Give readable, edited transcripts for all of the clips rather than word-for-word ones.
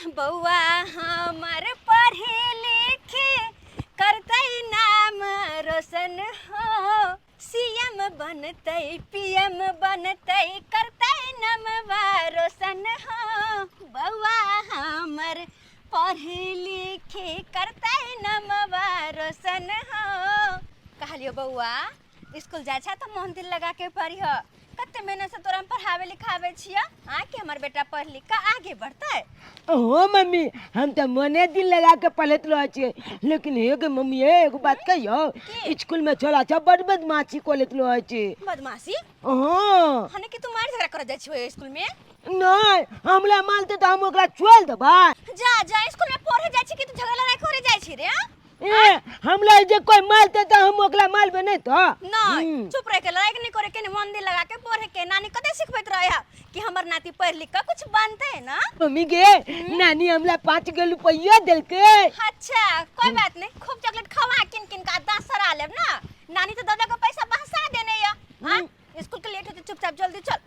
बौआ हमर पढ़े लिखे करतै नाम रोशन हो, सीएम बनतै पीएम बनतै करतै नामवा रोशन हो। बौआ हमर पढ़े लिखे करतै नामवा रोशन हो। कहलियो बौआ स्कूल जाइ छ तऽ मोन दिल लगा के पढ़िह, कते मेहनत से तोरा हम पढ़ावे लिखावे छियै आ कि हमर बेटा पढ़ लिख के आगे बढ़तै। हो मम्मी, हम तऽ मने दिल लगा के पढ़ैत रहै छियै, लेकिन हे गे मम्मी, हे एगो बात कहियौ? स्कूल में छोरा सब बड़ बदमाशी करैत रहै छै। बदमाशी? हँ। हने कि तू मार झगड़ा कर जाइ छियै स्कूल में? नहि, हमरा मारतै तऽ हम ओकरा छोड़ि देबै। जा जा, स्कूल में पढ़े जाइ छी कि तू झगड़ा लड़ाई करे जाइ छी रे? ए, हमरा जे कोई मारते तऽ हम ओकरा मारबे नहि तऽ। नहीं, चुप रह के लड़ाई नहीं करे के, मन दिल लगा के पढ़े के। नानी कते सिखबैत रहे है कि हमर नाती पढ़ लिख के कुछ बनते ना। मम्मी गे, नानी हमरा 5 गो रुपया देलकै। अच्छा कोई बात नहीं, खूब चॉकलेट खवा किन किन का दांत सरा लेब ना। नानी तो दादा का पैसा बहसा देने या। हां, स्कूल के लेट होते, चुपचाप जल्दी चल।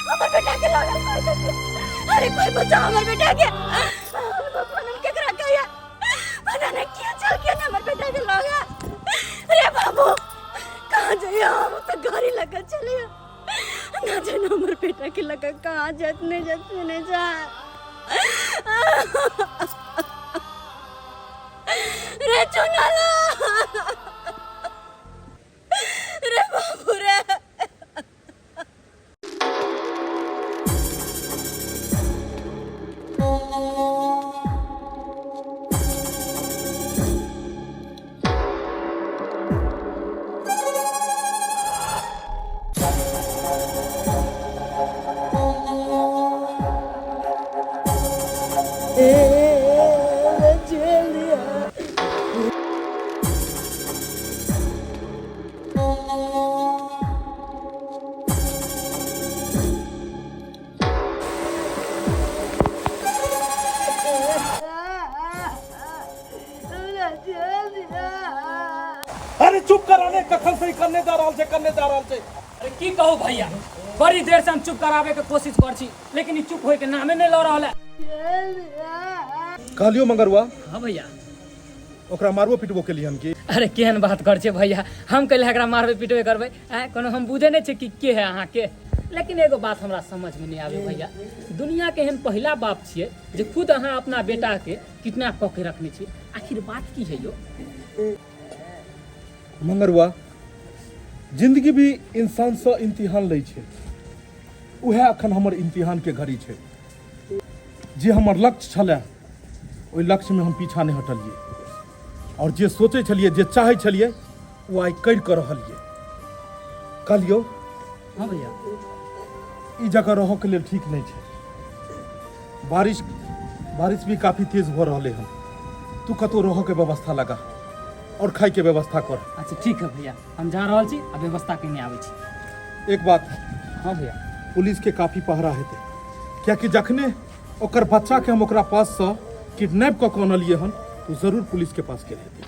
हमर बेटा के लागल मार देलकै। अरे कोई बचाओ हमर बेटा के। भगवान, हम केकरा कहिया, पता नहीं क्यों चल के हमर बेटा के लगा। अरे बाबू कहाँ जाइए, हम तो गाड़ी लगा चले ना जाने हमर बेटा के लगा कहाँ जात नहीं जात नहीं जा। रे चुनाला, रे बाबू रे। अरे चुप करा ने, कखन से ही करने जा रहल छै, करने जा रहल छै। अरे की कहू भैया, बड़ी देर से हम चुप कराबे के कोशिश कर छी, लेकिन ई चुप होय के नामे नहीं ल रहल है। कहलियो मंगरुआ। हाँ भैया। ओकरा मारबो पिटबो केलियै हन की? अरे केहन बात कर छै भैया, हम कैले एकरा मारबे पिटबे करबै? आँय, कोनो हम बुझे नहीं छै कि के है अहाँके। लेकिन एगो बात हमरा समझ में नहीं आवे भैया, दुनिया के एहन पहिला बाप छियै जे खुद अहाँ अपना बेटा के किडनैप कऽ के रखने छियै। आखिर बात की है यो? मंगरुआ, जिंदगी भी इंसान से इम्तिहान लै छै, उएह अखन हमर इम्तिहान के घड़ी छै। जे हमर लक्ष्य छलै ओहि लक्ष्यमे हम पीछा नहि हटलियै, और जे सोचै छलियै, जे चाहै छलियै, ओ आइ करि कऽ रहलियै। कहलियौ। हाँ भैया। ई जगह रहऽके लेल ठीक नहि छै। बारिश बारिश भी काफी तेज भऽ रहलै हन। तू कतहु रहऽके व्यवस्था लगा और खाइके व्यवस्था कर। अच्छा ठीक है भैया, हम जा रहल छी आ व्यवस्था केने आबै छी। एक बात। हाँ भैया। पुलिस के काफी पहरा हेतै, कियाकि जखने ओकर बच्चा के हम ओकरा पास से किडनैप कऽ के अनलियै हन, तो जरूर पुलिस के पास गेल हेतै,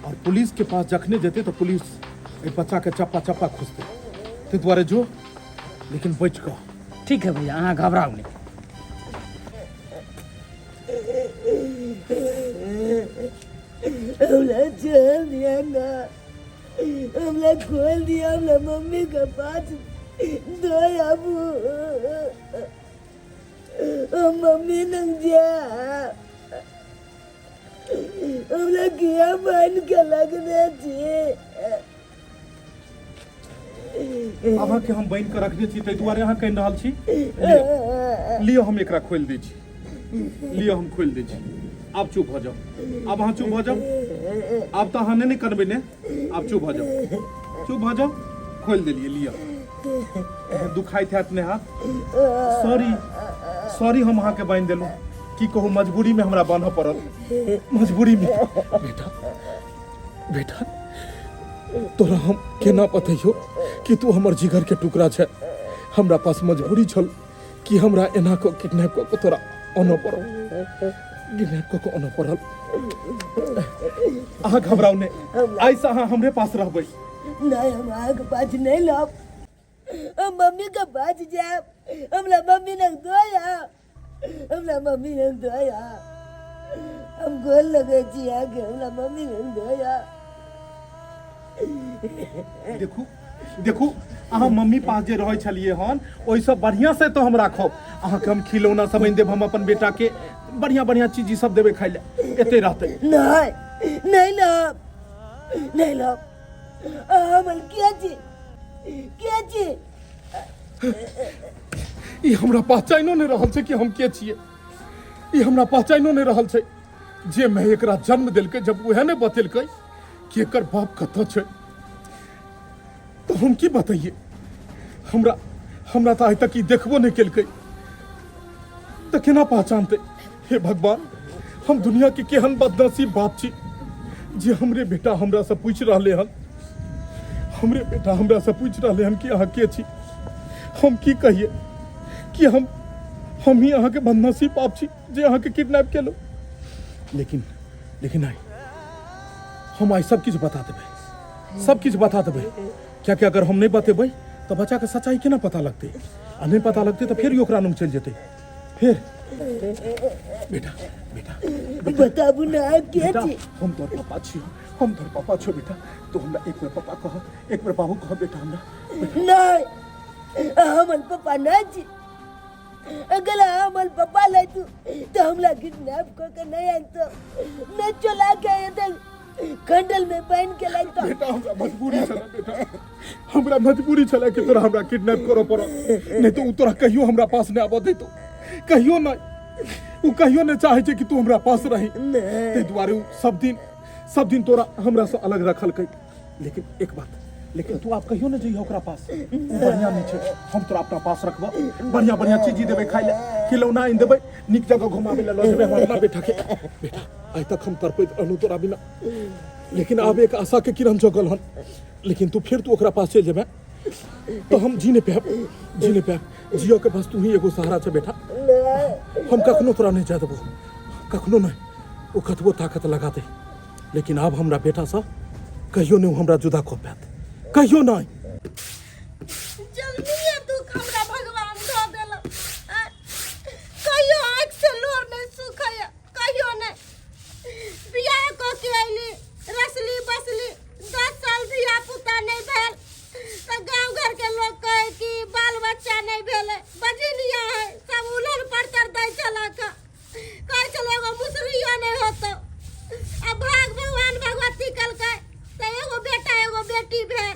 और पुलिस के पास जखने जेतै तऽ पुलिस एहि बच्चा के चप्पा चप्पा खोजतै। ताहि दुआरे जो, लेकिन बचि कऽ। ठीक है भैया, अहाँ घबराउ नहीं। हमरा छोड़ दिया ना, हमरा खोल दिया, हमरा मम्मी के पास दो आबू, हम मम्मी लग जा। हमरा किया बन के लगने छी? अहाँके हम बान्हि कऽ रखने छी, ताहि दुआरे अहाँ कहि रहल छी। लिअ लिअ, हम एकरा खोलि दै छी। लिअ, हम खोलि दै छी। आब चुप भऽ जाउ, आब अहाँ चुप भऽ जाउ। आब तऽ अहाँ नहि ने कनबै ने। आब चुप भऽ जाउ, चुप भऽ जाउ। खोलि देलियै, लिअ। एहन दुखाइत हैत ने हाथ? सॉरी। सॉरी हम अहाँके बान्हि देलहुँ। की कहू, मजबूरी में हमरा बान्हऽ पड़ल, मजबूरी में। बेटा, बेटा, तोरा हम केना बतैयौ कि तू हमर जिगर के टुकड़ा छै। हमरा पास मजबूरी छल कि हमरा एना कऽ किडनैप कऽ के तोरा आनऽ पड़ल, किडनैप कऽ के आनऽ पड़ल। अहाँ घबराउ नहि, आइसँ अहाँ हमरे पास रहबै। नहीं, हम अहाँके पास नहीं लब, हम मम्मी के पास जायब। हमरा मम्मी लग दो, हमरा मम्मी लग दो। हम गोल लगे छी अहाँके, हमरा मम्मी लग दो। देखू, देखू, अहाँ मम्मी पास जे रहै छलियै हन, ओहिसँ बढ़िआँ से तऽ हम राखब अहाँके। हम खिलौना सब आनि देब, हम अपन बेटाके बढ़िआँ बढ़िआँ चीज ई सब देबै खाइ लए, एते रहतै। नहीं, नहीं लब, नहीं लब। हमर के छी, के छी? ई हमरा पहचानो नहि रहल छै कि हम के छियै। ई हमरा पहचानो नहि रहल छै। जे मैं एकरा जन्म देलकै, जब उएह नहि बतेलकै कि एकर बाप कतऽ छै, तऽ हम की बतैयै? हमरा हमरा तऽ आइ तक ई देखबो नहि केलकै, तऽ केना पहचानतै? हे भगवान, हम दुनिया के केहन बदनसीब बाप छी जे हमरे बेटा हमरा से पूछि रहले हन, हमरे बेटा हमरा से पूछि रहले हन कि अहाँ के छी। हम की कहिए कि हम ही अहाँके बदनसीब बाप छी जे अहाँके किडनैप केलहुँ। लेकिन लेकिन नहीं, हम आइ सब किछु बता देबै, सब किछु बता देबै, कियाकि अगर हम नहि बतेबै तऽ बच्चाके सच्चाई केना पता लगतै? आ नहि पता लगतै तऽ फेर ई ओकरा लग चलि जेतै फेर। बेटा, बेटा, बताबू ना के बेटा छी? हम तोहर पापा छियो, हम तोहर पापा छियो। बेटा, तू हमरा एक बेर पापा कह, एक बेर बाबू कह बेटा हमरा। नहीं, हमर पापा नहीं छी। अगर हमर पापा ले तू तो हमला किडनैप कर के नहीं आनतो, नहीं चला के एते खंडल में बांध के लाइतो। बेटा, हमरा मजबूरी छला, बेटा, हमरा मजबूरी छला कि तोरा हमरा किडनैप करऽ पड़ल, नहीं तो उ तोरा कहियो हमरा पास नहीं आबऽ देतो, कहियो नहीं। उ कहियो नहीं चाहे छै कि तू हमरा पास रही, ताहि दुआरे उ सब दिन, सब दिन तोरा हमरा से अलग रखलकै। लेकिन एक बात, लेकिन तू आब कहियो नहीं जइह ओकरा पास, उ बढ़िया नहीं छै। हम तोरा अपना पास रखबो, बढ़िया बढ़िया चीज देबै खाइ लए, खिलौना आनि देबै, नीक जगह घुमाबै लए लऽ जेबै हम अपना बेटा के। बेटा, आइ तक हम तड़पैत रहलहुँ तोरा बिना, लेकिन आब एक आशा के किरण जगल हन। लेकिन तू फेर तू ओकरा पास चलि जेबै तो हम जी नहीं पायब, जी नहीं पायब। जियो के बस तू ही एगो सहारा छै बेटा। हम कखनो तोरा नहीं जाय देबो, कखनो नहीं। ओ कतबो ताकत लगा दे, लेकिन आब हमरा बेटा सँ कहियो नहीं हमरा जुदा कऽ पायत, कहियो नहीं। जल्दी दुख हमरा भगवान दऽ देलक। कहियो आँखि से लोर नहीं सुखैया, कहियो नहीं। बियाह कऽ के अयली, रसली बसली, 10 साल धिया पुता नहीं भेल तऽ गाँव घर के लोग कहे कि बाल बच्चा नहीं भेलै, बजनिया है, सब उलहन परतर दै छलक, कहै छलै एगो मुसरियो नहीं होतो। आ भाग भगवान भगवती कलकै तऽ एगो बेटा एगो बेटी भेल।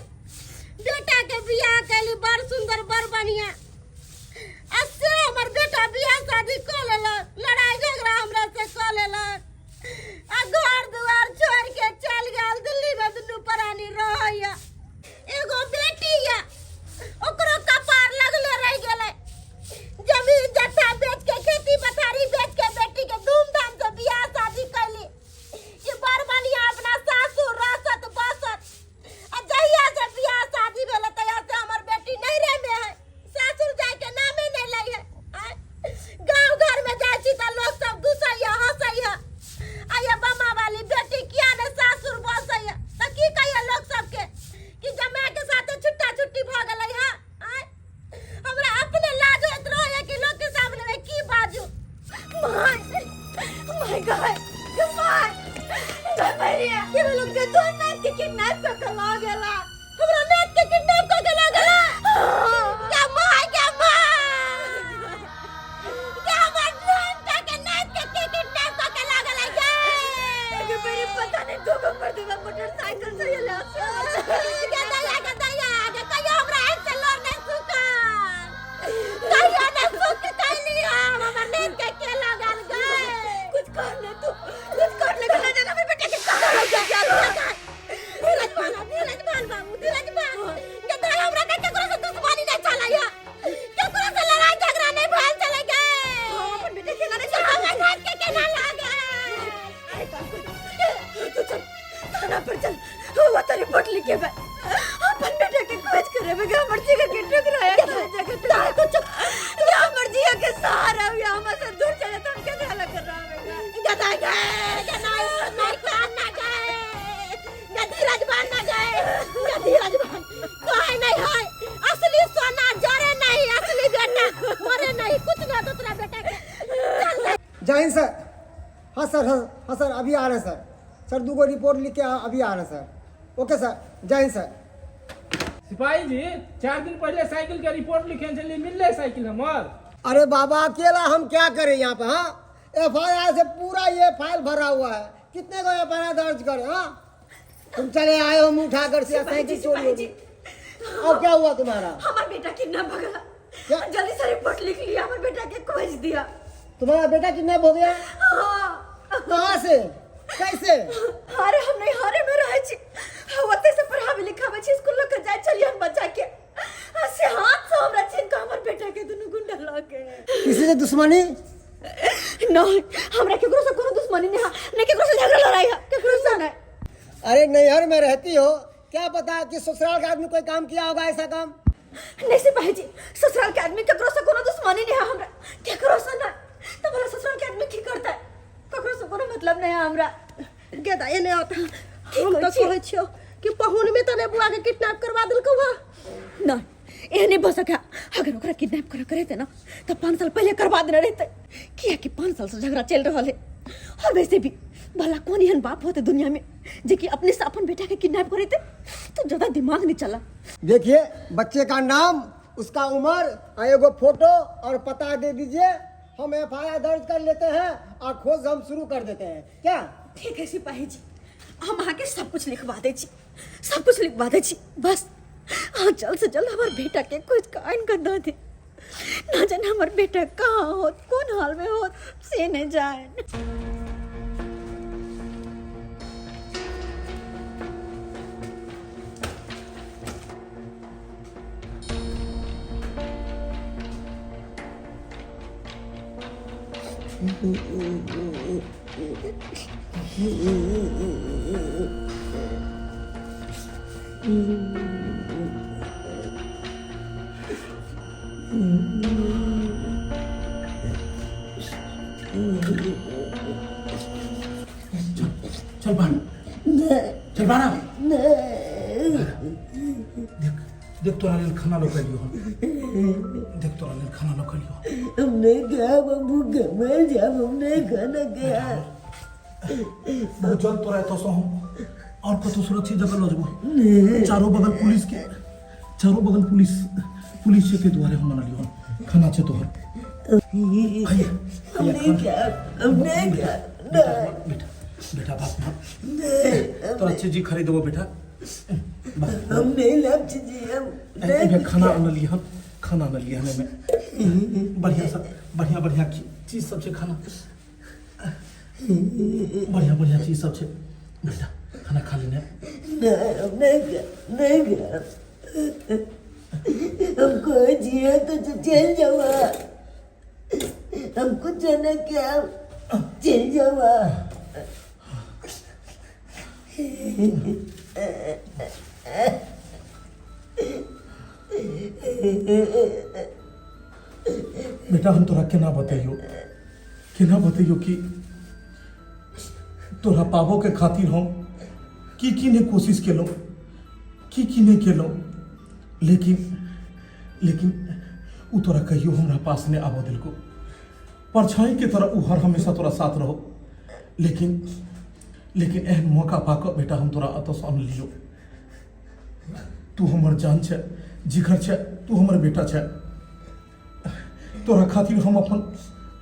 जय हिंद सर। हाँ सर, हाँ हाँ सर, अभी आ रहे हैं सर। सर दूगो रिपोर्ट लिख के अभी आ रहे हैं सर। ओके सर, जय हिंद सर। सिपाही जी, 4 दिन पहले साइकिल के रिपोर्ट लिखे छलियै, मिललै साइकिल हमर? अरे बाबा अकेला हम क्या करें यहाँ पे। हाँ, एफआईआर से पूरा ये फाइल भरा हुआ है, कितने को एफआईआर दर्ज करे। हाँ, तुम चले आए हो मुंह उठा कर से साइकिल चोरी हो गई। और क्या हुआ तुम्हारा? हमार बेटा किडनैप हो गया। क्या? जल्दी से रिपोर्ट लिख लिया, हमार बेटा के खोज दिया। तुम्हारा बेटा किडनैप हो गया? हाँ। कहाँ से, कैसे? अरे हम नहीं हारे में रहे छी, हम ओते से पढ़ावे लिखावे छी, स्कूल लग के जाय छलियै हम बच्चा के, आ से हाथ से हमरा छीन के हमर बेटा के दुनू गुंडा लऽ के। किसी से दुश्मनी? नहीं, हमरा केकरो से कोनो दुश्मनी नहीं है, नहीं केकरो से झगड़ा लड़ाई है, केकरो से नहीं। अरे नैहर में रहती हो, क्या पता कि ससुराल का आदमी कोई काम किया होगा ऐसा काम? नहीं सिपाही जी, ससुराल के आदमी केकरो से कोनो दुश्मनी नहीं है हमरा, केकरो से नहीं। तो भला ससुराल के आदमी की करता है, केकरो से कोनो मतलब नहीं है हमरा। गेदा एने आता। की हम कहै तऽ छियै? कहै छियौ कि पहुन में तऽ नहि बुआ के किडनैप करवा देलकौ हँ। नहीं, एहन नहीं भऽ सकै। अगर ओकरा किडनैप करऽ के रहतै ना तऽ 5 साल पहिले करवा देने रहतै, कियाकि 5 साल से झगड़ा चलि रहल है। और वैसे भी भला कौन एहन बाप होते दुनिया में जे कि अपने से अपन बेटा के किडनैप करेते? तो ज्यादा दिमाग नहीं चला। देखिए बच्चे का नाम, उसका उम्र और एगो फोटो और पता दे दीजिए, हम एफआईआर दर्ज कर लेते हैं और खोज हम शुरू कर देते हैं। क्या? ठीक है सिपाही जी, हम अहाँके सब कुछ लिखवा दै छी, सब कुछ लिखवा दै छी, बस अहाँ जल्द से जल्द हमार बेटा के खोज के आनि कऽ दऽ दे। ना जाने हमार बेटा कहाँ होत, कोन हाल में होत, से नहीं जान। चल बाहर, चल बाहर। देख देख तोरा लेल खाना लऽ के एलियौ हन, देख तोरा लेल खाना लऽ के एलियौ हन। हम नहीं खाब, हम भूखे मर जाब, हम नहीं खाना खाब। बहुत जल्द तोरा एतऽ सँ हम और कतौ सुरक्षित जगह लऽ जेबौ। चारो बगल पुलिस के, चारो बगल पुलिस पुलिस छै, ताहि दुआरे हम अनलियौ हन। खाना छै तोहर। हम नहीं खाब, हम नहीं खाब। बेटा बेटा बेटा, बात मान, तोरा चीज खरीदबो बेटा। हम नहीं लाब चीज, हम एहिमे खाना अनलियै हन, खाना अनलियै हन, एहिमे बढ़िया सब बढ़िया बढ़िया चीज सब छै, खाना बढ़िया बढ़िया चीज सब छै बेटा, खाना खा लेने। नहीं, हम नहीं खाब, नहीं खाब। हमको जिए तो चल जाओ, हमको जाना क्या, चल जाओ। बेटा हम तोरा केना बतैयो, केना बतैयो कि तोरा पाबो के खातिर हम की की नहीं कोशिश केलहुँ, की की नहीं केलहुँ, लेकिन लेकिन उ तोरा कहियो हमरा पास नहीं आबऽ देलको। परछाई के तरह उ हर हमेशा तोरा साथ रहो, लेकिन लेकिन एहन मौका पाकऽ बेटा हम तोरा एतऽसँ अनलियौ। तू हमर जान छै, जिगर छै, तू हमर बेटा छै, तोरा खातिर हम अपन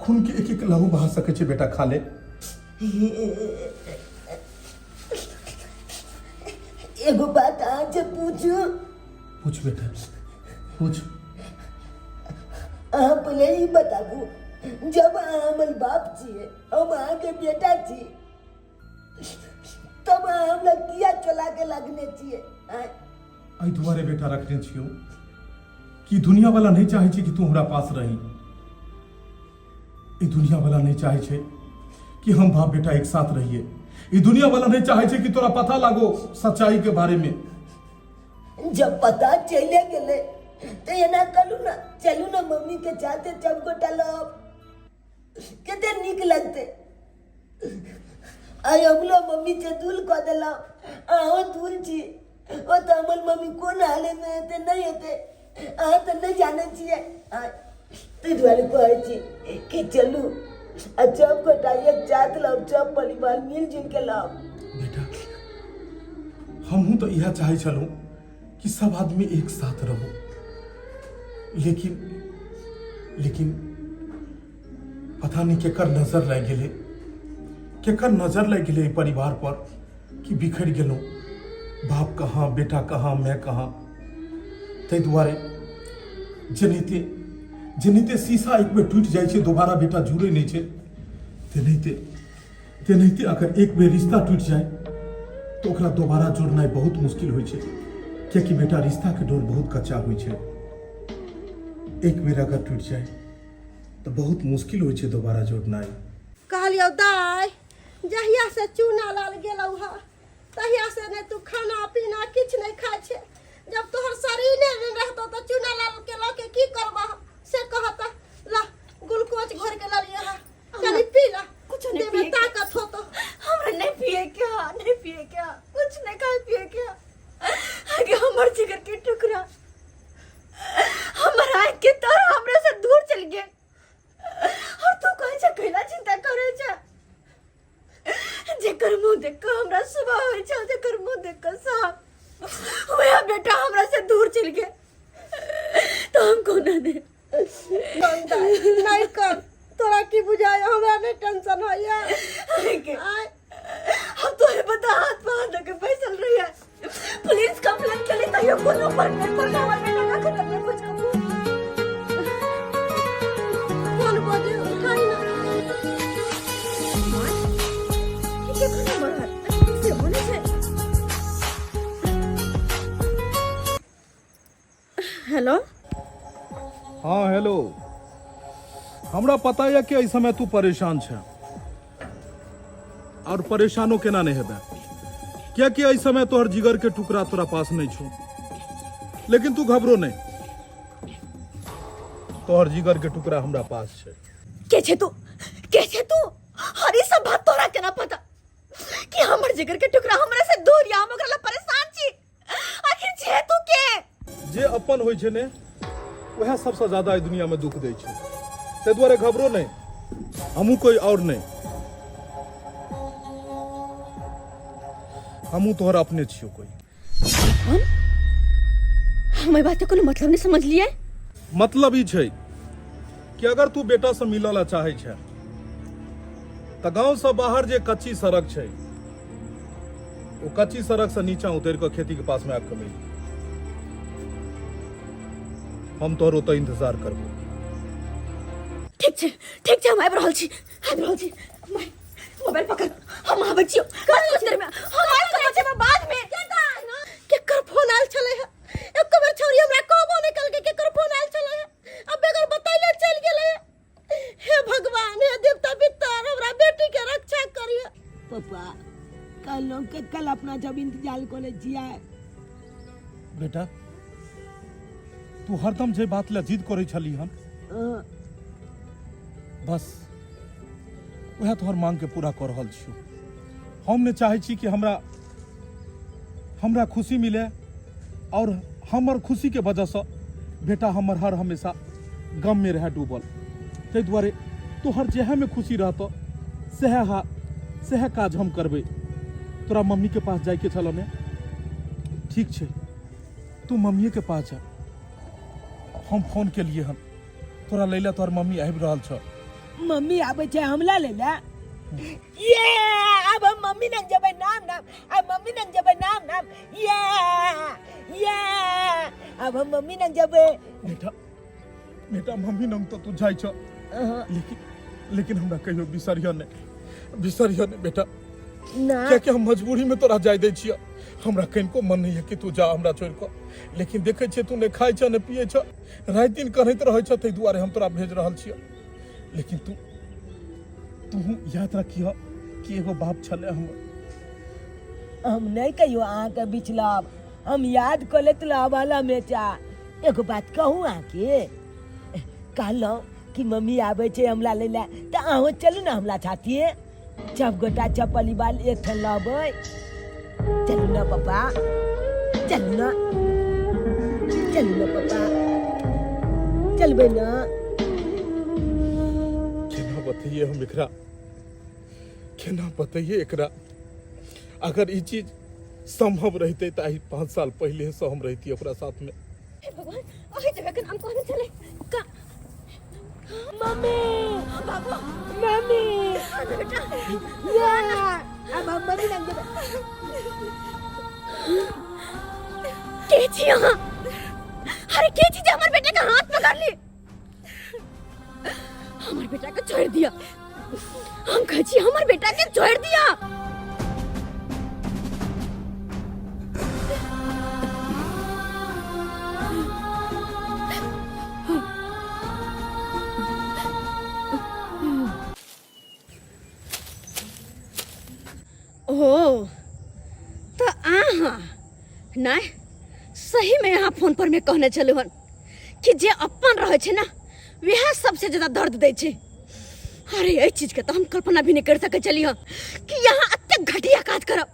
खून के एक एक लहू बहा सकै छी बेटा, खा ले। एगो बात अहाँ से पूछू? पूछ बेटा पूछ। अहाँ पहिले ई बताबू, जब अहाँ हमर बाप छियै, हम अहाँके बेटा छी, तब अहाँ हमरा किया चला के लगने छियै? आँय? एहि दुआरे बेटा रखने छियौ कि दुनिया वाला नहीं चाहे छै कि तू हमरा पास रही। ई दुनिया वाला नहीं चाहे छै कि हम बाप बेटा एक साथ रहिए। ई दुनिया वाला नहीं चाहे छै कि तोरा पता लागो सच्चाई के बारे में। जब पता चले गेलै तो एना करू ना, चलू ना मम्मी के साथे सब गोटा लब, कते नीक लगतै। आइ हमरो मम्मी से दूर कऽ देलहुँ, अहूँ दूर छी। ओ तऽ हमर मम्मी कोन हालतमे हेतै नहि हेतै अहाँ तऽ नहि जानै छियै। ताहि दुआरे कहै छी कि चलू। आ सब गोटा एक साथ लब, सब परिवार मिल जुल के लब। बेटा, हमहूँ तऽ इएह चाहै छलहुँ कि सब आदमी एक साथ रहू, लेकिन लेकिन पता नहि केकर नजर लागि गेलै, केकर नजर लागि गेलै एहि परिवार पर कि बिखरि गेलहुँ। बाप कहाँ, बेटा कहाँ, माय कहाँ। ताहि दुआरे जेनाहिते जेनाहिते शीशा एक बेर टूटि जाइ छै, दोबारा बेटा जुड़ै नहि छै, तेनाहिते तेनाहिते अगर एक बेर रिश्ता टूटि जाय तऽ ओकरा दोबारा जोड़नाइ बहुत मुश्किल होइ छै, कियाकि बेटा रिश्ताके डोर बहुत कच्चा होइ छै। एक बेर अगर टूटि जाय तऽ बहुत मुश्किल होइ छै दोबारा जोड़नाइ। कहलियौ दाइ, जहिया से चूना लाल गेलौ ह तहिया से ने तू खाना पीना किछु नहि खाइ छै। जब तोहर शरीर नहि रहतौ तऽ चूना लाल के लऽ के की करबह से कहत। ला ग्लूकोज घोर के ललियै ह, कनि पी ला, कुछो नहीं देह में पिए के। ताकत होतो। हमरा नहीं पिए के हा, नहीं पिए के हा, कुछ नहीं खाए पिए के हा। आगे हमर जिगर के टुकड़ा हमर आँख के तर हमरा से दूर चल गए और तू कहे छे कैला चिंता करे छे? जेकर मुंह देख के हमरा सुबह होय छे, जेकर मुंह देख के शाम, वह बेटा हमरा से दूर चल गए तो हम कोना दे नहीं कर, तोरा की बुझाय हमरा नहीं टेंशन होइया। आय हम तोरे बता हाथ पर हाथ के बैसल रही है। पुलिस कंप्लेन के लिए तैयो कोनो फर्क नहीं पड़ता। हमर बेटा का खत्म नहीं कुछ कबू। फोन बजे, उठाई ना। के कोन नंबर है से होने से? हेलो। हाँ हेलो, हमरा पता यऽ कि एहि समय तू परेशान छै, और परेशानो केना नहि हेबे, कियाकि एहि समय तोहर जिगर के टुकड़ा तोरा पास नहीं छौ। लेकिन तू घबरो नहीं, तोहर जिगर के टुकड़ा हमरा पास छै। के छे तू, के छे तू? और ई सब बात तोरा केना पता कि हमर जिगर के टुकड़ा हमरा से दूर या हम ओकरा ला परेशान छी? आखिर छे तू के? जे अपन होइ छै ने, वएह सबसँ ज्यादा एहि दुनिया में दुख दै छै। ताहि दुआरे घबरो नहीं, हमहूँ कोई और नहीं, हमहूँ तोहर अपने छियौ कोई। हम हम एहि बात के कोनो मतलब नहीं समझलिए। मतलब ई छै कि अगर तू बेटा से मिलऽ ला चाहै छै तऽ गाँव से बाहर जे कच्ची सड़क छै, ओ कच्ची सड़क से नीचा उतरि कऽ खेती के पास में आबि कऽ मिल, हम तोहर ओतऽ इंतजार करबो। ठीक छै, ठीक छै, हम आबि रहल छी, आबि रहल छी। माय, मोबाइल पकड़, हम आबै छियौ बस कुछ देर में। हम आबि कऽ बचेबै बाद में। केकर फोन आयल छलै है? एको बेर छौरी हमरा कहबो नहि कलकै केकर फोन आयल छलै है। अब बेगर बतैले चलि गेलै। हे भगवान, हे देवता पितर, हमरा बेटी के रक्षा करिए। पप्पा, कहलहुँ कि कल अपना जब इंतजार करे छियै। बेटा, तू हरदम जे बात ला जिद करै छली हन, बस वएह तोहर मांग के पूरा कऽ रहल छियौ। हम नहि चाहै छी कि हमरा हमरा खुशी मिले और हमर खुशी के वजहसँ बेटा हमर हर हमेशा गम में रहे डूबल। ताहि दुआरे तोहर जएहमे खुशी रहतौ सएह हा सएह काज हम करबै। तोरा मम्मी के पास जाइके छलौ ने? ठीक छै, तू मम्मीए के पास जा। हम फोन केलिए हन, तोरा लै लए तोहर मम्मी आबि रहल छौ। मम्मी आबै छै हमला लै लए? ये आब हम मम्मी लग जेबै, नाम नाम, आब मम्मी लग जेबै, नाम नाम, ये ये आब हम मम्मी लग जेबै। बेटा, बेटा, मम्मी लग तो तू जाइ छ, लेकिन लेकिन हमरा कहियो बिसरिह नहि, बिसरिह नहि बेटा। ना। कियाकि हम मजबूरी में तोरा जाय दै छियै। हमरा कनिको मन नहीं है कि तू जा हमरा छोड़ कऽ, लेकिन देखै छियै तू नहि खाइ छ नहि पियै छ, राति दिन कनैत रहै छ, ताहि दुआरे हम तोरा भेज रहल छियै। लेकिन तू तू याद रखिह कि एगो बाप छलै हमर। हम नहीं कहियो अहाँके बिछलब, हम याद कऽ लेत वाला मेचा। एगो बात कहू अहाँके? कहलहुँ कि मम्मी आबै छै हमरा लै लए तऽ अहूँ चलू ने हमरा साथे, सब गोटा चप्पल बाल एक ठाम लबै। चलू ने पप्पा, चलू ने, चलू ने पप्पा, चलबै ने। केना बतैब? बतैये हम एकरा, केना बतैये एकरा। अगर ई चीज संभव रहते तऽ आइ 5 साल पहिले से हम रहती ओकरा साथ में। हे भगवान, ओही जगह के नाम कहने चले का। मम्मी, बाबू, मम्मी, बेटा, या अब हम मम्मी लग जेबै। के छी अहाँ? अरे के छी जे हमर बेटा के हाथ पकड़ ली? हमर बेटा के छोड़ दिया, हम कहै छी हमर बेटा के छोड़ दिया। ओ तऽ अहाँ नहि सही में अहाँ फोन पर में कहने छलहुँ हन कि जे अपन रहै छै ने वएह सबसे ज्यादा दर्द दै छै। अरे एहि चीजके तऽ हम कल्पना भी नहीं कर सकै छलियै हन कि यहाँ एतेक घटिया काज करब।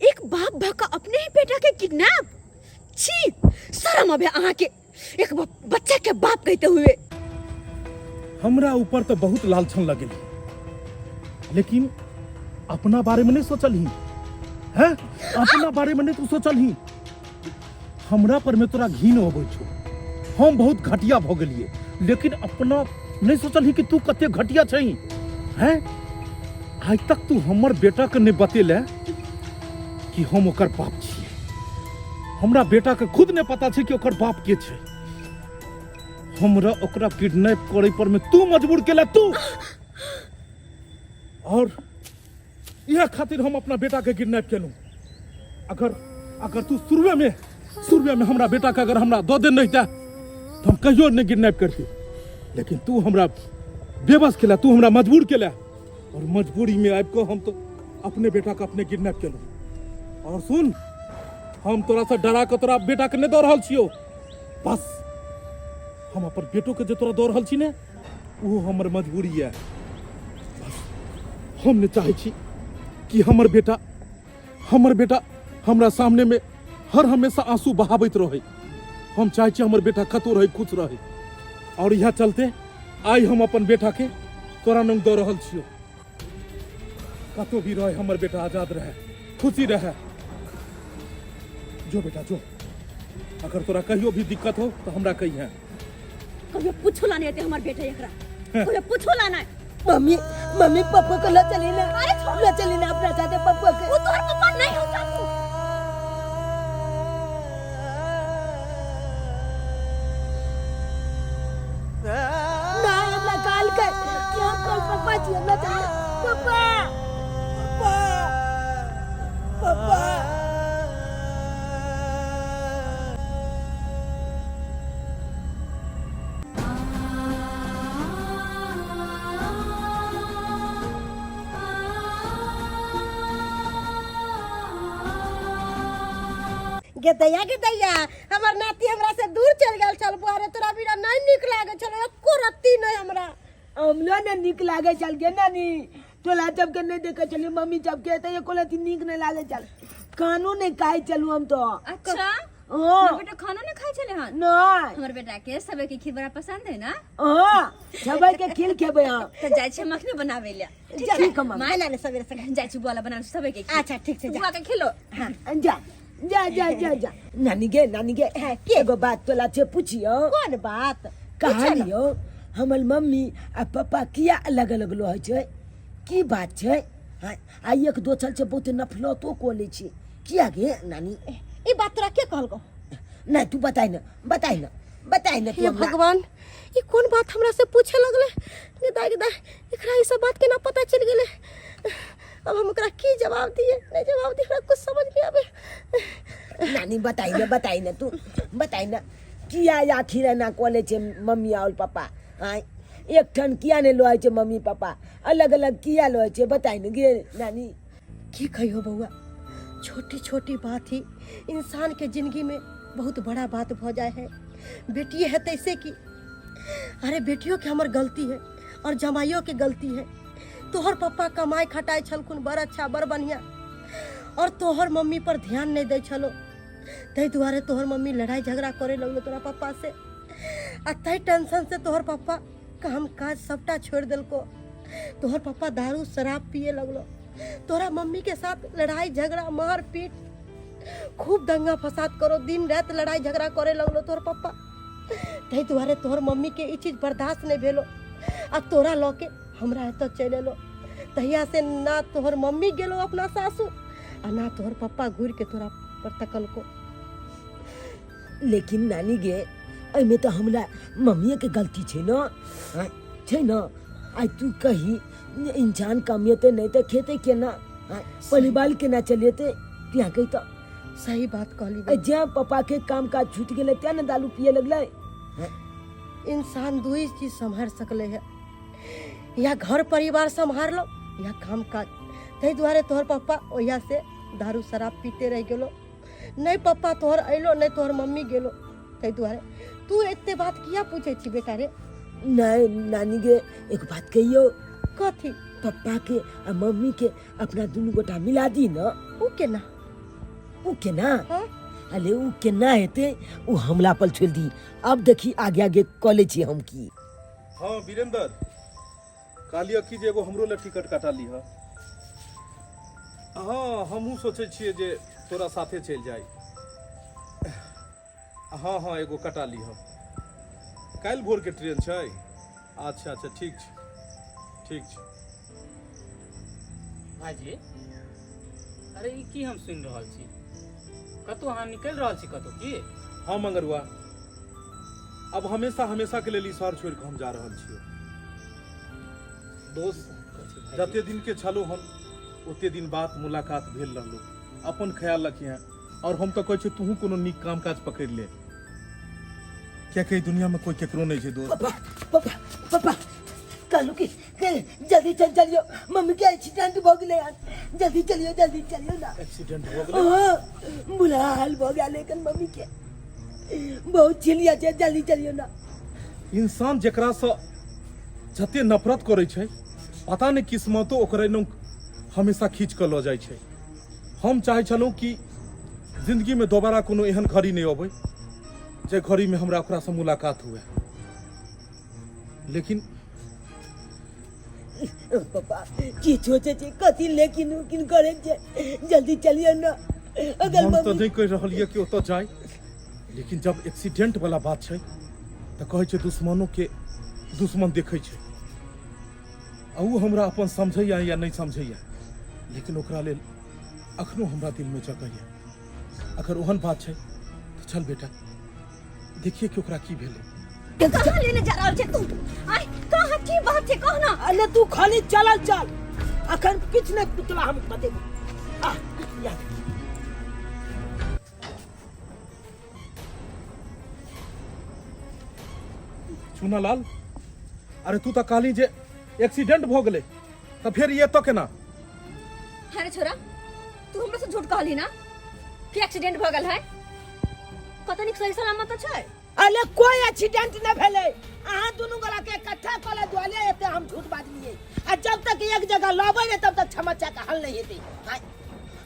एक बाप भऽ कऽ अपने ही बेटा के किडनैप, छी, शर्म अबे अहाँके एक बच्चा के बाप कहते हुए। हमरा ऊपर तो बहुत लालछन लगेली, लेकिन अपना बारे में नहीं सोचल ही हैं, अपना बारे में नहीं तू सोचल ही। हमरा पर में तोरा घिन अबै छौ, हम बहुत घटिया भ गेलिए, लेकिन अपना नहीं सोचल ही कि तू कते घटिया छही हैं। आज तक तू हमर बेटा के नहीं बतेले कि हम ओकर बाप छियै। हमरा बेटा के खुद नहीं पता छै कि ओकर बाप के छै। हमरा ओकरा किडनैप करे पर में तू मजबूर केला तू, और यह खातिर हम अपना बेटा के किडनैप केलहुँ। अगर अगर तू शुरुए में हमरा बेटा के अगर हमरा दऽ देने रहिता तो हम कहियो नहीं किडनैप करती, लेकिन तू हमरा बेबस केला, तू हमरा मजबूर केला, और मजबूरी में आबि कऽ हम तो अपने बेटा के अपने किडनैप केलहुँ। और सुन, हम तोरा से डरा कऽ तोरा बेटा के नहीं दऽ रहल छियौ, बस हम अपन बेटो के जे तोरा दऽ रहल छी ने वो हमर मजबूरी है। बस हम नहीं चाहे छी कि हमर बेटा हमरा सामने में हर हमेशा आंसू बहाबैत रहे। हम चाहे छी हमर बेटा कतौ रहे, खुश रहे, और यह चलते आइ हम अपन बेटा के तोरा नंग दऽ रहल छियौ। कतौ भी रहे हमर बेटा आजाद रहे, खुशी रहे। जो बेटा जो, अगर तोरा कहियो भी दिक्कत हो तो हमरा कहिहे। कहियो पूछो ला नहीं आते हमर बेटा एकरा, कहियो पूछो ला नहीं। मम्मी, मम्मी पप्पा को ला चली ना। अरे छोड़। ला चली ना अपना साथे पप्पा के। वो तोहर पप्पा नहीं हो चाचू। ना हमरा काल के कि हम कल पप्पा जी हमरा चली। पप्पा, पप्पा, पप्पा। गे दैया, गे दैया, हमर नाती हमरा से दूर चल गेल छल बुआ रे, तोरा बिना नहीं नीक लागे छल एको रत्ती नहीं हमरा। हमलो ने नीक लागे छल गे नानी, तोला जब के नहीं देखे छली मम्मी जब के तो एको रत्ती नीक नहीं लागे छल। खानो नहीं खाए चलू हम तो। अच्छा, हाँ। हमर बेटा खाना नहीं खाए छले हन? नहीं। हमर बेटा के सबे के खीर बड़ा पसंद है ना? हाँ, सबे के खीर खेबे हम। तो जाय छै मखनी बनावे ले। ठीक है, ठीक है, मम्मी। माय लाने सवेरे सवेरे। जाय छी बुआ ला बनावे सबे के खीर। अच्छा, ठीक छै, जा। बुआ के खिलो। हाँ, जा, जा, जा, जा, जा। नानी गे, नानी गे, हाँ, के? एगो बात तोला से पूछियो। कोन बात? कहानियो, हमर मम्मी आ पापा किया अलग अलग रहै छै? की बात छै? हाँ, आ एक दोसर से बहुत नफरतो कऽ लै छै, किया गे नानी? ई बात तोरा के कहलको? नहीं तू बताइ न, बताइ न, बताइ न तू हे हमरा। भगवान, ई कोन बात हमरा से पूछे लगले? गे दाई, गे दाई, एकरा ई सब बात केना पता चलि गेलै? अब हम ओकरा की जवाब दिए, नहीं जवाब दिए, हमरा कुछ समझ नहीं आवे। नानी बताइ न, बताइ न, तू बताइ न, किया आखिर एना कऽ लै छै मम्मी आओर पापा? आँय, एक ठन किया नहि लहै छै मम्मी पापा, अलग अलग किया लहै छै? बताइ न गे नानी। की कहियो बौआ, छोटी छोटी बात ही इंसान के जिंदगी में बहुत बड़ा बात भ जाए है। बेटी है तैसे की, अरे बेटियों के हमर गलती है और जमाइयों के गलती है। तोहर पप्पा कमाए खटाए छलखुन बड़ अच्छा बड़ बढ़िया, और तोहर मम्मी पर ध्यान नहीं दै छलो, ताहि दुआरे तोहर मम्मी लड़ाई झगड़ा करे लगलो तोरा पप्पा से, आ ताहि टेंशन से तोहर पप्पा काम काज सबटा छोड़ देलको। तोहर पप्पा दारू शराब पिए लगलो, तोरा मम्मी के साथ लड़ाई झगड़ा मार पीट खूब दंगा फसाद करो, दिन रात लड़ाई झगड़ा करे लगलो तोहर पप्पा। ताहि दुआरे तोहर मम्मी के ई चीज बर्दाश्त नहीं भेलो आ तोरा लऽ के हमरा एतऽ चलि एलो। तहिया से ना तोहर मम्मी गेलो अपना सासू आ ना तोहर पप्पा घुरि के तोरा पर तकलको। लेकिन नानी गे, एहिमे तऽ हमरा मम्मीए के गलती छै ने, आँय, छै ने? आइ तू कही इंसान कमेतै नहि तऽ खेतै केना, आँय, परिवार केना चलेतै? तू कही तऽ। सही बात कहली। आ जँ पप्पा के काम काज छूटि गेलै तें ने दारू पिए लगलै। इंसान दुई चीज सम्हार सकले है, या घर परिवार सम्हार लो या काम काज। ताहि दुआरे तोहर पप्पा ओहिया से दारू शराब पीते रहि गेलो, नहि पप्पा तोहर अयलो नहि तोहर मम्मी गेलो। ताहि दुआरे तू एते बात किया पूछे छी बेटा रे? नहीं नानी गे, एक बात कहियो। कथी? पप्पा के आ मम्मी के अपना दुनू गोटा मिला दी न। उ केना? उ केना? हाँ? अरे उ केना हेतै, उ हमला पर छोड़ि दी। अब देखी आगे आगे कऽ लै छी हम की। हाँ वीरेंद्र, कहलियै कि जे एगो हमरो लए टिकट कटा लीह। हाँ हमहूँ सोचै छियै जे तोरा साथे चलि जाइ। हाँ हाँ एगो कटा लीह। काल्हि भोरके ट्रेन छै। अच्छा अच्छा ठीक छै ठीक छै। भाईजी, अरे ई की हम सुनि रहल छी? कतौ अहाँ निकलि रहल छी कतौ की? हाँ मंगरुआ, अब हमेशा हमेशा के लेल ई शहर छोड़ि कऽ हम जा रहल छियै। दोस्त, जते दिन के छलहुँ हम ओते दिन बात मुलाकात भेल रहलो। अपन ख्याल रखिहे। और हम तऽ कहै छियौ तूहू कोनो नीक काम काज पकड़ि ले, कियाकि एहि दुनिया में कोई केकरो नहीं छै दोस्त। पापा पापा पापा, कहलू कि जल्दी चल चलियो, मम्मी के एक्सीडेंट भ गेलै हन, जल्दी चलियो जल्दी चलियो ना। एक्सीडेंट हो गेलै? हाँ, बुरा हाल भ गेल लेकिन मम्मी के बहुत छिलिया छै, जल्दी चलियो ना। इंसान जेकरा से जते नफरत करै छै, पता नहीं किस्मतो ओकरे नु हमेशा खींच कऽ लऽ जाइ छै। हम चाहै छलहुँ कि जिंदगी में दोबारा कोनो एहन घड़ी नहीं अबै जे घड़ी में हमरा ओकरा से मुलाकात हुए, लेकिन पापा की सोचे छै कथी लेकिन उकिन करे छै, जल्दी चलियो ना। अगर हम तो मम्मी नहीं कहि रहल ये कि ओतऽ जाय, लेकिन जब एक्सीडेंट वाला बात छै तऽ कहै छै दुश्मनों के दुश्मन देखै छै। आ उ हमरा अपन समझैया या नहीं समझैया, लेकिन ओकरा लेल अखनो हमरा दिल में जगह है। अगर ओहन बात छै तऽ चल बेटा, देखिए कि ओकरा की भेलै। कहाँ लेने जा रहल छै तू? आय कहाँ की बात छै कह ना। अरे तू खाली चलल चल, अखन किछु नहि तोरा हम बतेबो। आ या चुनालाल, अरे तू तऽ कहली जे एक्सीडेंट भऽ गेलै, तऽ फेर ई एतऽ केना? अरे छोरा, तू हमरा से झूठ कहली ना कि एक्सीडेंट भऽ गेल है? कत नीक सही सलामत तऽ छै। अरे कोई एक्सीडेंट नहीं भेलै, अहाँ दुनू गोला के इकट्ठा कऽ ले दुआले एते हम झूठ बाजलियै। आ जब तक एक जगह लबै ने तब तक समस्या के हल नहीं हेतै।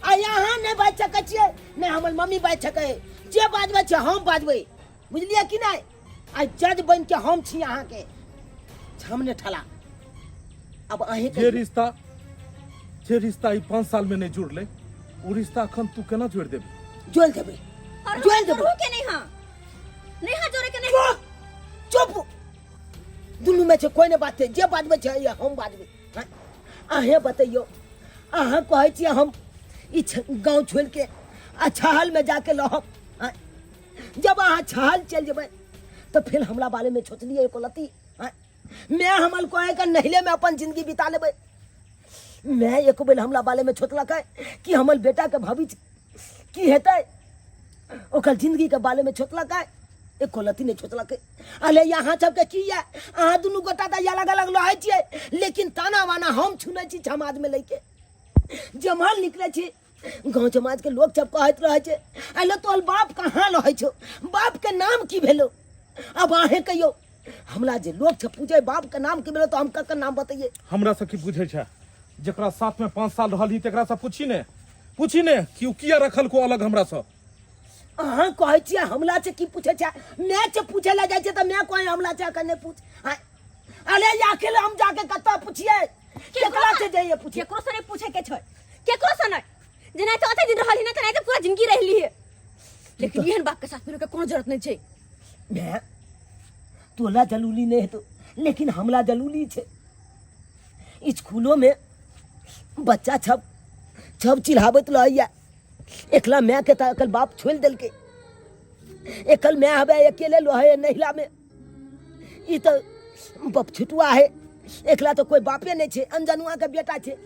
आ यहाँ नहीं बाजि सकै छियै, नहीं हमर मम्मी बाजि सकै, जे बाजबै छै हम बाजबै, बुझलियै कि नहीं? आ जज बन के हम छी अहाँके सामने ठला। अब अहीं जे रिश्ता, जे रिश्ता ई 5 साल में नहीं जुड़लै, ओ रिश्ता अखन तू केना जोड़ देबी? जोड़ देबै, और जोड़ हम देबै। जोड़ू के नहीं? हाँ नहीं, हाँ जोड़े के नहीं। चुप चुप, दुनू में छै कोई नहीं बात छै, जे बाजबै छै हम बाजबै। हाँ, अहें बतैयौ, अहाँ कहै छियै हम ई गाँव छोड़ि के आ छहल में जाके रहब। हाँ, जब अहाँ छहल चलि जेबै तऽ फेर हमरा बारे में सोचलियै एको लत्ती? हाँ, मैं हमर कहे के नहिले में अपन जिंदगी बिता लेबै। मैं एको बेर हमरा बारे में सोचलकै कि हमर बेटा के भविष्य की हेतै, ओकर जिंदगी के बारे में सोचलकै? एको लत्ती नहीं सोचलकै। अरे यहाँ सबके की ये, अहाँ दुनू गोटा तऽ अलग अलग रहै छियै, लेकिन ताना वाना हम सुनै छी समाज में लैके। जमहर निकलै छी गाँव समाज के लोग सब कहैत रहै छै, अरे तोहर बाप कहाँ रहै छौ, बाप के नाम की भेलो? अब अहें कहियौ, हमरा जे लोग सब पूछे बाप के नाम की भेलो तऽ हम ककर नाम बतैयै? हमरा से की बुझै छै, जकरा साथ में 5 साल रहल ही तकरा से पूछी ने, पूछी ने कि उ किया रखल को अलग हमरा से। अहाँ कहै छियै हमरा से की पूछै छै? मैं से पूछै लए जाइ छियै तऽ मैं कहै हमरा से अखन नहि पूछ। आँय, अरे आखिर हम जाके कतऽ पुछियै? जाइए पूछे? केकरो से नहीं पूछे के छै, केकरो से नहीं। जेना तो अते दिन रहली ना, तेना तो पूरा जिंदगी रहली है, लेकिन एहन बाप के साथ मेरे के कोनो जरूरत नहीं छै। मैं तोला जरूरी नहीं है तो, लेकिन हमला जरूरी छै। स्कूलों में बच्चा छब छब चिल्हाबैत रहैया, एकला माय के तऽ एकल बाप छोड़ि देलकै, एकल माय हवे अकेले रहै नहिला में। ई तऽ बपछुटुआ है, एकला तऽ कोई बापे नहीं छै, अनजनुआ के बेटा छै।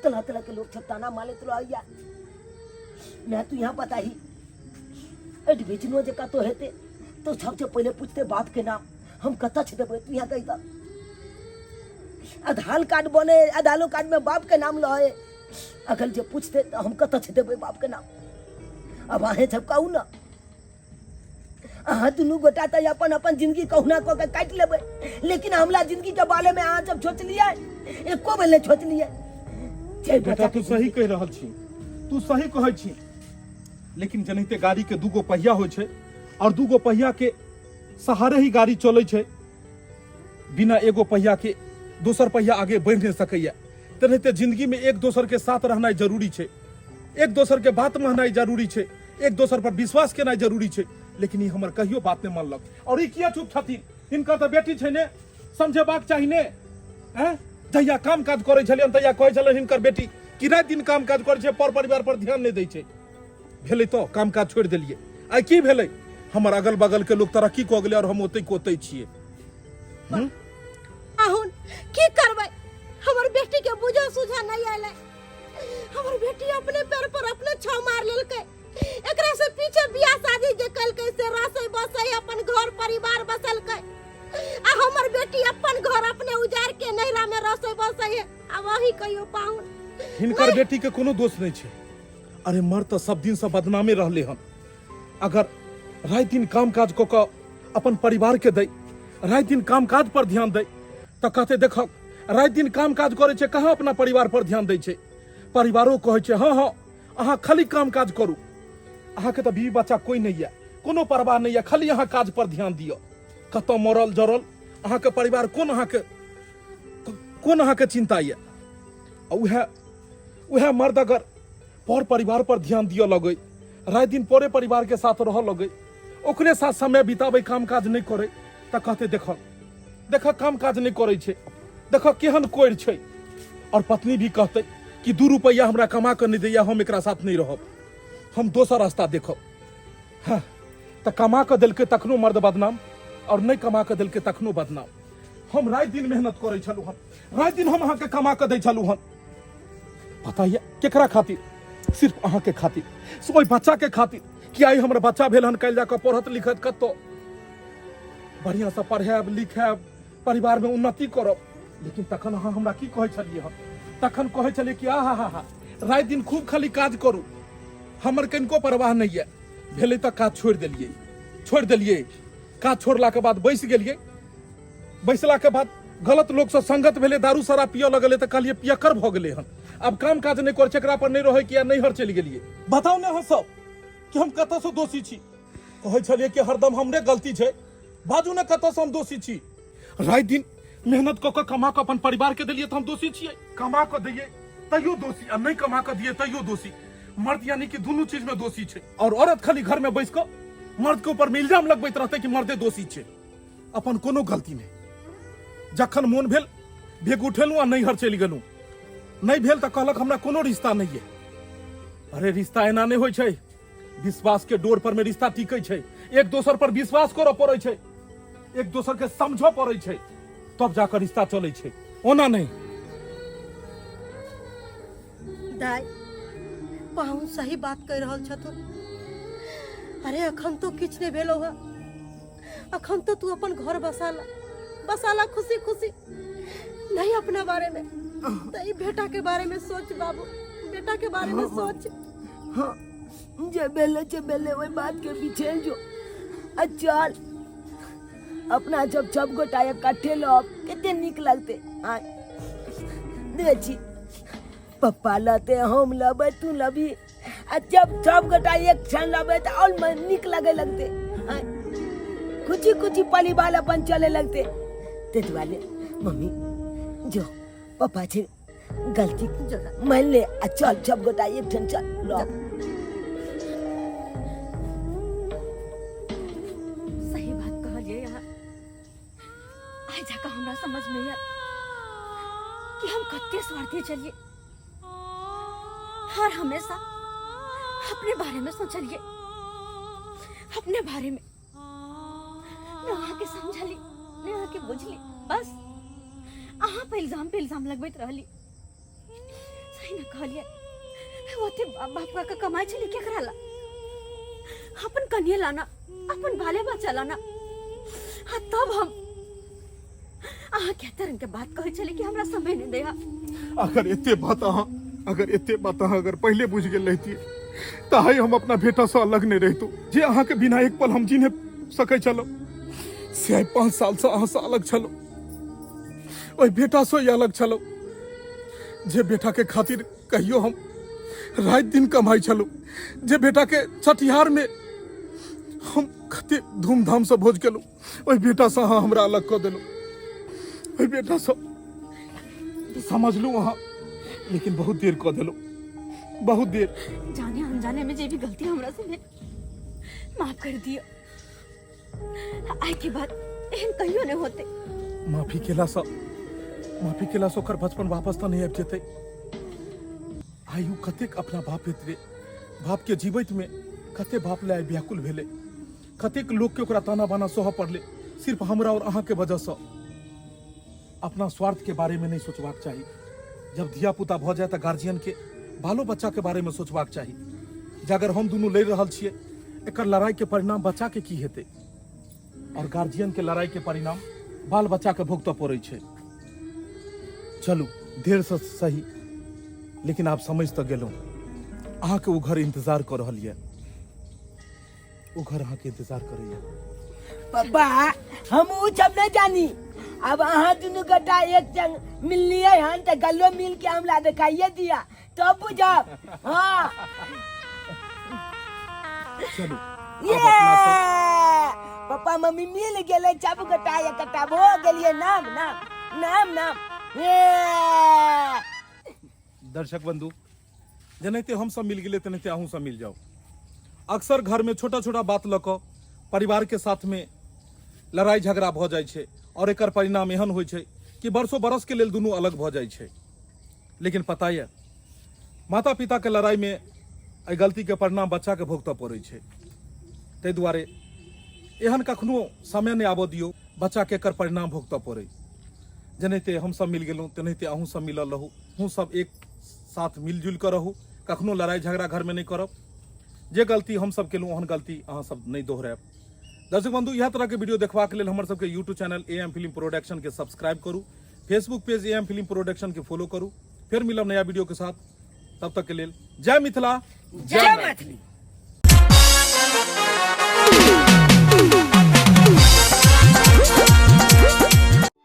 तरह तरह के लोग सब ताना मारैत रहैया। मैं तू यहाँ बताही, एडमिशनो जे कतौ हेतै तो सबसे पहिले पूछते बाप के नाम, हम कतऽ छै देबै? तू यहाँ कही तऽ आधार कार्ड बने, आधारो कार्ड में बाप के नाम रहे, अगर जे पूछते तऽ हम कतऽ छै देबै बाप के नाम? अब अहें सब कहू ना, अहाँ दुनू गोटा तऽ अपन अपन जिंदगी कहुना कऽ के काटि लेबै, लेकिन हमरा जिंदगी के बारे में अहाँ सब सोचलियै? एको बेर नहि सोचलियै। जे बेटा बच्चा तू सही कहि रहल छी, तू सही कहै छी, लेकिन जेनाहिते गाड़ी के दूगो पहिया होइ छै और दूगो पहिया के सहारे ही गाड़ी चलै छै, बिना एगो पहिया के दोसर पहिया आगे बढ़ि नहि सकैया, तेनाहिते जिंदगी में एक दोसर के साथ रहनाइ जरूरी छै, एक दोसर के बात माननाइ जरूरी छै, एक दोसर पर विश्वास केनाइ जरूरी छै। लेकिन ई हमर कहियो बात नहि मानलक। और ई किया चुप छथिन? हिनकर तऽ बेटी छै ने, समझेबाक चाही ने। हैं, जहिया काम काज करै छलियन तहिया कहै छलै हिनकर बेटी कि राति दिन काम काज करै छै, पर परिवार पर ध्यान नहि दै छै। भेलै तऽ काम काज छोड़ि देलियै। आइ की भेलै? हमर अगल बगल के लोग तरक्की कऽ गेलै और हम ओतै के ओतै छियै। आहुन की करबै, हमर बेटी के बुझा सुझा नहीं आयल। हमर बेटी अपने पैर पर अपने छाव मार लेलकै। एकरा से पीछे बियाह शादी जे कलकै से रसै बसै अपन घर परिवार बसलकै, आ हमर बेटी अपन घर अपने उजार के नैहरा में रसै बसै है। आ वही कहियो पाहुन, हिनकर बेटी के कोनो दोष नहीं छै। अरे मर्द तऽ सब दिन से बदनामे रहले हन। अगर राति दिन काम काज कऽ कऽ अपन परिवार के दै, राति दिन काम काज पर ध्यान दै, तऽ कहते देखक राति दिन काम काज करै छै, कहाँ अपना परिवार पर ध्यान दै छै। परिवारो कहै छै हँ हँ अहाँ खाली काम काज करू, अहाँके तऽ बीवी बच्चा कोई नहीं यऽ, कोनो परवाह नहीं यऽ, खाली अहाँ काज पर ध्यान दिअ। कतऽ मरल जरल अहाँके परिवार कोन अहाँके कोन अहाँके चिंता यऽ? आ उएह उएह मर्द अगर पर परिवार पर ध्यान दिअ लगै, राति दिन परे परिवार के साथ रहऽ लगै, ओकरे साथ समय बिताबै, काम काज नहि करै, तऽ कहते देखऽ देखऽ काम काज नहि करै छै, देखऽ केहन कोरि छै। और पत्नी भी कहते कि 2 रुपैआ हमरा कमा कऽ नहि दैया, हम एकरा साथ नहि रहब, हम दोसर रास्ता देखब। हाँ, तऽ कमा कऽ देलकै तखनो मर्द बदनाम, और नहि कमा कऽ देलकै तखनो बदनाम। हम राति दिन मेहनत करै छलहुँ हन, राति दिन हम अहाँके कमा कऽ दै छलहुँ हन, पता यऽ केकरा खातिर? सिर्फ अहाँके खातिर, से ओहि बच्चाके खातिर कि आइ हमर बच्चा भेल हन, काल्हि जाकऽ पढ़त लिखत, कतौ बढ़िआँसँ पढ़ायब लिखायब, परिवारमे उन्नति करब। लेकिन तखन अहाँ हमरा की कहै छलियै हन? तखन कहै छलियै कि आहा हा हा राति दिन खूब खाली काज करू, हमर कनिको परवाह नहि यऽ। भेलै तऽ काज छोड़ि देलियै, छोड़ि देलियै। काज छोड़लाके बाद बैसि गेलियै, बैसलाके बाद गलत लोकसँ संगत भेलै, दारू शराब पियऽ लगलै, तऽ कहलियै पियक्कर भऽ गेलै हन, आब काम काज नहि करै छै, एकरा पर नहि रहै कि नैहर चलि गेलियै। बताउ ने अहाँ सब कि हम कतऽसँ दोषी छी? कहै छलियै कि हरदम हमरे गलती छै, बाजू ने कतऽसँ हम दोषी छी? राति दिन मेहनत कऽ कऽ कमा कऽ अपन परिवार के देलियै तऽ हम दोषी छियै? कमा कऽ दैयै तैयो दोषी, आ नहि कमा कऽ दियै तैयो दोषी। मर्द यानी कि दुनू चीज में दोषी छै, और औरत खाली घर में बैस कऽ मर्द के ऊपर में इल्जाम लगबैत रहतै कि मर्दे दोषी छै, अपन कोनो गलती नहि। जखन मोन भेल भेग उठेलहुँ आ नैहर चलि गेलहुँ, नहि भेल तऽ कहलक हमरा कोनो रिश्ता नहि यऽ। अरे रिश्ता एना नहि होइ छै, विश्वास के डोर पर में रिश्ता टिकै छै, एक दोसर पर विश्वास करऽ पड़ै छै, एक दोसर के समझऽ पड़ै छै, तब जाकऽ रिश्ता चलै छै, ओना नहि। दाई पाहुन सही बात कहि रहल छथुन। अरे अखन तो किछु नहि भेलो है, अखन तो तू अपन घर बसाला बसाला खुशी खुशी, नहीं अपना बारे में तो ई बेटा के बारे में सोच बाबू, बेटा के बारे में सोच। हाँ, जे बेले जे बेले ओहि बात के पीछे जो आ चल अपना जब सब गोटा इकट्ठे लब कते नीक लगते। आय देखै छी पप्पा लते, हम लबै, तू लबी, आ जब सब गोटा एक क्षण लबै तऽ और मन नीक लगे लगते। आय खुशी खुशी परिवार अपन चले लगते। ताहि दुआरे मम्मी जो पप्पा छै गलती मान ले आ चल सब गोटा एक ठाम चल ल। सही बात कहलिए यहाँ। आइ जाकर हमरा समझ में आयल कि हम कते स्वार्थी छलिए, हर हमेशा अपने बारे में सोचलिए, अपने बारे में न अहाँके समझली न अहाँके बुझली, बस अहाँ पे इल्जाम लगबैत रहली। सही न कहलिए, ओते बाप का कमाई छली केकरा ला? अपन कनिया लाना, अपन बाले बच्चा लाना। हाँ तब हम अहाँ के रंग के बात कहै छली कि हमरा समय नहीं देहा। अगर एते बात अहाँ, अगर एते बात अहाँ अगर पहले बुझ गेल रहितियै तऽ आइ हम अपना बेटा सँ अलग नहि रहितहुँ। जे अहाँ के बिना एक पल हम जी नहि सकै छलहुँ से आइ 5 साल सँ अहाँ सँ अलग छलहुँ, ओहि बेटा सँ ही अलग छलहुँ जे बेटा के खातिर कहियो हम राति दिन कमाइ छलहुँ, जे बेटा के छठिहार में हम कते धूमधाम सँ भोज केलहुँ, ओहि बेटा सँ अहाँ हमरा अलग कऽ देलहुँ। ओहि बेटा सँ समझलहुँ अहाँ, लेकिन बहुत देर कऽ देलहुँ, बहुत देर। जाने अनजाने में जे भी गलती हमरा से भेल माफ कर दियो, आइ के बाद एहन कहियो नहीं होते। माफी केला सँ, माफी केला सँ ओकर बचपन वापस तऽ नहि आबि जेतै। आयु कतेक अपना बाप हेतै, बाप के जीवैत में कते बाप ले आइ व्याकुल भेलै, कतेक लोक के ओकरा ताना बाना सहऽ पड़लै सिर्फ हमरा और अहाँ के वजह सँ। अपना स्वार्थ के बारे में नहीं सोचबाक चाही। जब धिया पुता भऽ जाए तऽ गार्जियन के बालो बच्चा के बारे में सोचबाक चाही जे अगर हम दुनू लड़ि रहल छियै एकर लड़ाई के परिणाम बच्चा के की हेतै, और गार्जियन के लड़ाई के परिणाम बाल बच्चा के भुगतऽ पड़ै छै। चलू देर से सही, लेकिन आब समझ तऽ गेलहुँ अहाँके ओ घर इंतजार कऽ रहल यऽ, ओ घर अहाँके इंतजार करैया। पप्पा हम उ सब नहीं जानी, अब अहाँ दुनू गोटा एक संग मिललिए हन तऽ गल्लो मिल के हमरा देखाइए दिया तब बुझब। हाँ चलू ये आब अपना सब पप्पा मम्मी मिल गेलै, सब गोटा एकटा भऽ गेलिए। नाम नाम नाम नाम ये। दर्शक बंधु, जेनाहिते हम सब मिल गेलियै तेनाहिते अहूँ सब मिल जाउ। अक्सर घर में छोटा छोटा बात लऽ कऽ परिवार के साथ में लड़ाई झगड़ा भऽ जाइ छै और एकर परिणाम एहन होइ छै कि बरसों बरस के लेल दुनू अलग भऽ जाइ छै। लेकिन पता यऽ माता पिता के लड़ाई में एहि गलती के परिणाम बच्चा के भुगतऽ पड़ै छै। ताहि दुआरे एहन कखनो समय नहि आबऽ दियौ बच्चा के एकर परिणाम भुगतऽ पड़ै। जेनाहिते हम सब मिल गेलहुँ तेनाहिते अहूँ सब मिलल रहू, अहूँ सब एक साथ मिलजुल कऽ रहू, कखनो लड़ाई झगड़ा घरमे नहि करब। जे गलती हम सब केलहुँ ओहन गलती अहाँ सब नहि दोहरायब। दर्शक बंधु, इएह तरहके वीडियो देखबाक लेल हमर सबके YouTube channel A M film production के सब्सक्राइब करू, Facebook page A M film production के फॉलो करू। फेर मिलब नया वीडियो के साथ, तब तक के लेल जय मिथिला, जय मैथिली।